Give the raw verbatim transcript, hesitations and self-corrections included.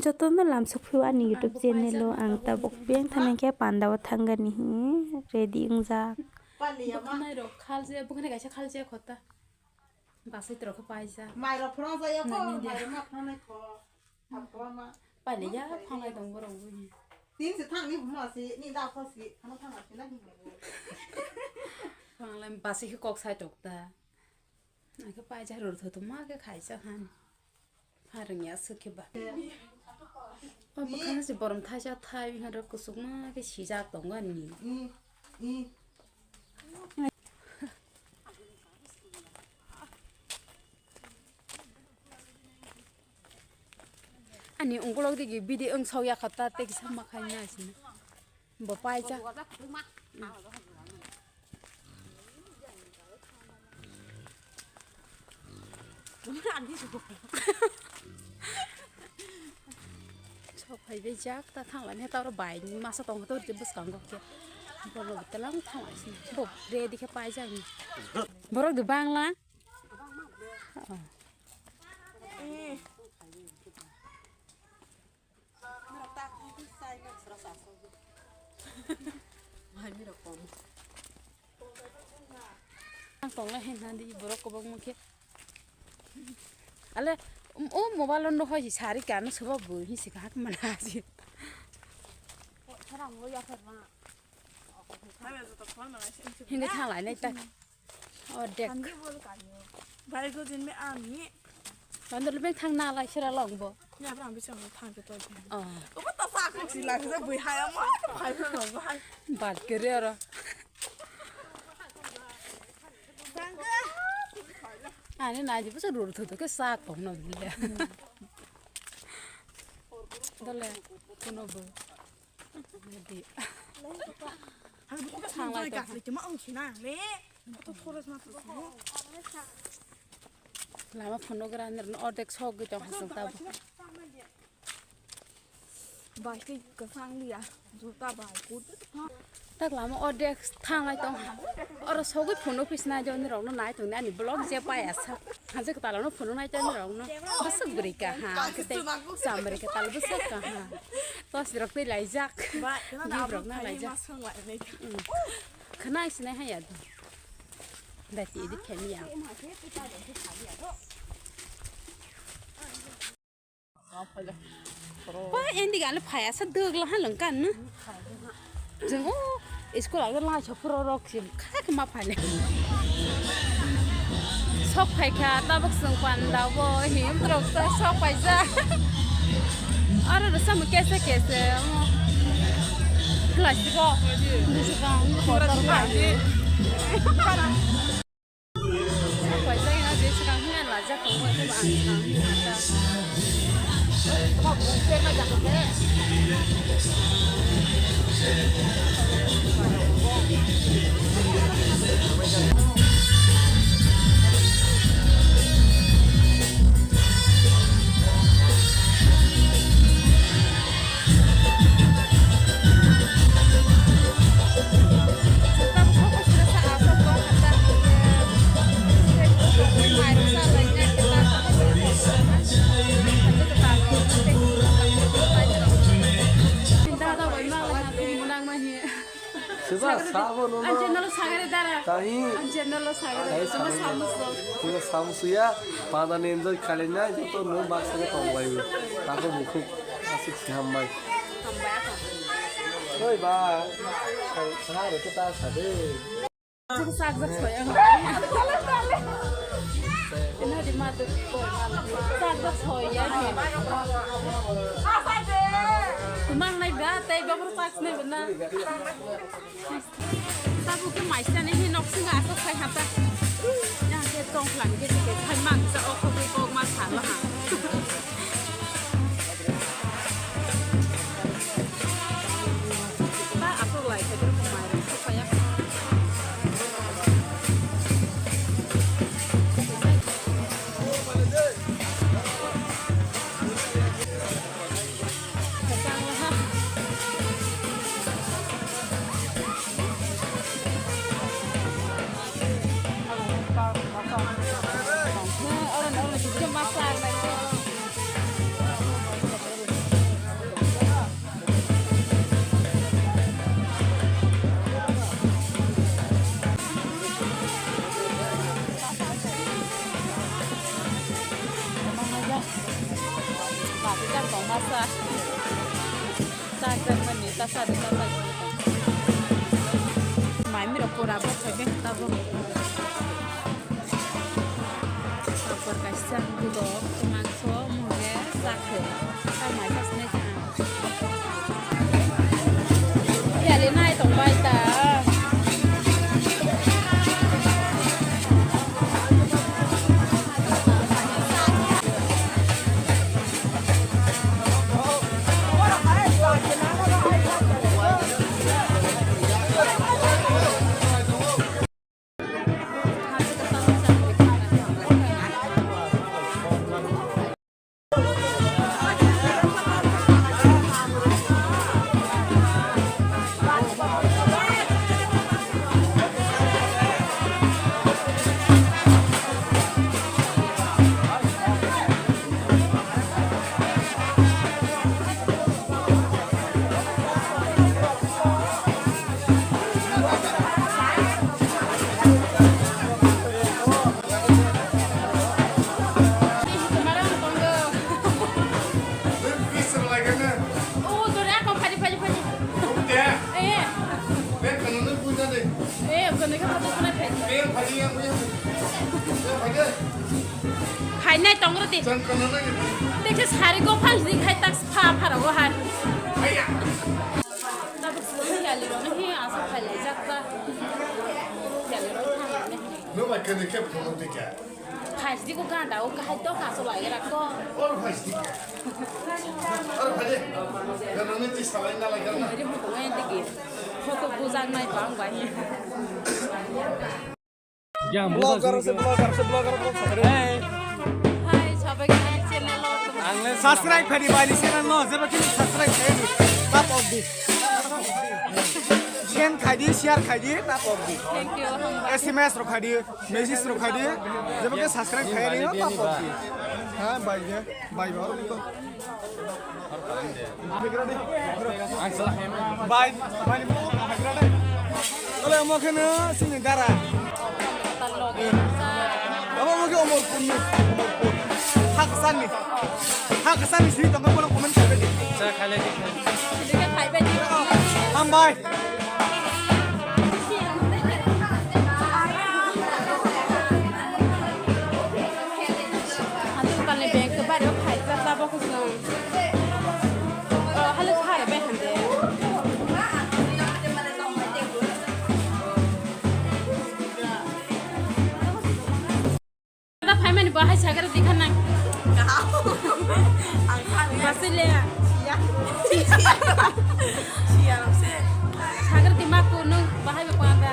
Jotono lamsok phio ani YouTube channel o ang tabuk beng thani khe panda o thangani hi ready wngjak. Bwkhanai rok khalje, bwkhanai kaisa khalje khota. Basai rok khe paijak. Mai rok phwrwng jaya kho, mai rok ma phwrwng nai kho. Thap kho ma. Paile ya phangai tong borok bui. Tin se thang ni buma se, ni da kho se, thang thang se na hi. Phanglai basai khe kok sai tok ta. Akhe paijak rw thotoma khe khaijak han. Pharwngya swk khe ba. O bwkhano se borom thaisa thai bihano kuchukma khe sijak tongo ani. Ani ungkulok digi bidi wng sok ya kha ta tei kisa ma khai na sini. Bo paijak. Sok phai bai jak ta thang lai ne ta oro bai masa tong to je bwskango khe. Borok telang thang lai sini. Bo ready khe paijak ni. Borok de bangla. Ang tonglai hai nadi borok kwbangma khe. Ale, o mobile no hoi sari kano soba bo hi se kahak mana si. Hinga thalai nai ta. O dek. Bai go din me ami. Bandar lebeng thang na lai sira long bo. Ya bra ambi chang thang ke to. Oh. Obo ta sa ko si la ke bui hai ama. Hai na no hai. Bal kere oro. Ani na ji busa rur thu to ke sa ko no bile. Dale, kuno bo. Di. Hai bu ta sa lai ka le ma ang china le. Lama phunukgra nirno ordek sogwi tong hasong tabuk. Bai tei kwchang liya, juta bai kut. Tak lama ordek thanglai tong ha. Oro sogwi phunuk phisnai joni rokno nai tongni ani vlog je paya sa. Haje kwtalano phunuk nai tongni rokno. Bwswk bwrwi ka ha, kete chamri kwtal bwswk ka ha. Tos rok tei laijak. Bai, kena Gib rok na laijak. Khwnai sinai haya do. Dati edit khaimya. Ba endi gale phaya sa dogla ha lungkan na. Jeng o school age lai chapur rok sim kha kha ma phale. Sok phai kha tabuk sung panda bo him trok sa sok phai ja. Aro rwsa mo kese kese mo. Plastic o. Bisi kang kotor kha. Phaisa hino je swkang hwnwi ang lajak tongo, tei bo ang swkang hwnwi ang ta. Seba, sabo no. Ang channel o sagare dara. Tahi. Ang channel o sagare. Tahi sagare. Samus. Seba samus ya. Pada nenjoi kali na, joto no baksa ke tong bai. Tako bukhuk. Asik si hambai. Hambai apa? Oi ba. Sa re ke ta sa de. Aku sak sak soya. Ina di madu. Sak sak soya. Mang nai ba, tai ba sak nai ba na. Tabuk khe mai sani hi nok singa asok sai hata. Yang khe tong khlang khe khe khai mang sa o khogwi kok ma sa la ha. Ba asok lai khe mai rok sok ya. Jang tong masa. Chajak mani, ta chadi, ta chadi. Mai mirok pura bo khai beng ta bo. Papor kaisa, budok, mangso, muge, chakhe. Ta mai sa sinai kha. Yali nai tong bai ta. Phainai tong rw di. Dekhe sari go phal di khai tak pha pha rogo hai. Tabuk sari yali rono hi asa phai lai jak ta. Yali rono thang rono hi. No ba kene ke phone de ka. Phai di go ganda o khai to ka so lai ra ko. Or phai di ka. Or phai de. Gana ne ti salai na lai gana. Ri mo ko ngai de ge. Photo bujak nai bang bai. Blogger se, blogger se, blogger se. Hai, sabai kini channel lo. Subscribe khai di bai ni channel lo, jeba kini subscribe khai di. Tap of di. Send khai di, share khai di, tap of di. Thank you, hambai. S M S rok khai di, message rok khai di. Jeba kini subscribe khai di, tap of di. Ha, bai je, bai ba. Bai, bai, bai. Ole, omo khe no sini dara. Omo, omo khe Omorpur ni, Omorpur. Haksan ni. Haksan ni sini tongkha, bono comment khlai di. Hambai. Aswk talni bank khe bari o phaijak tabuk. Oh, halo sar bai hande. Da phaimani bo hai sagara dikha nang. Ang kha. Basile. Siya. Siya. Siya se. Sagara di ma ko nung bahai ba panda.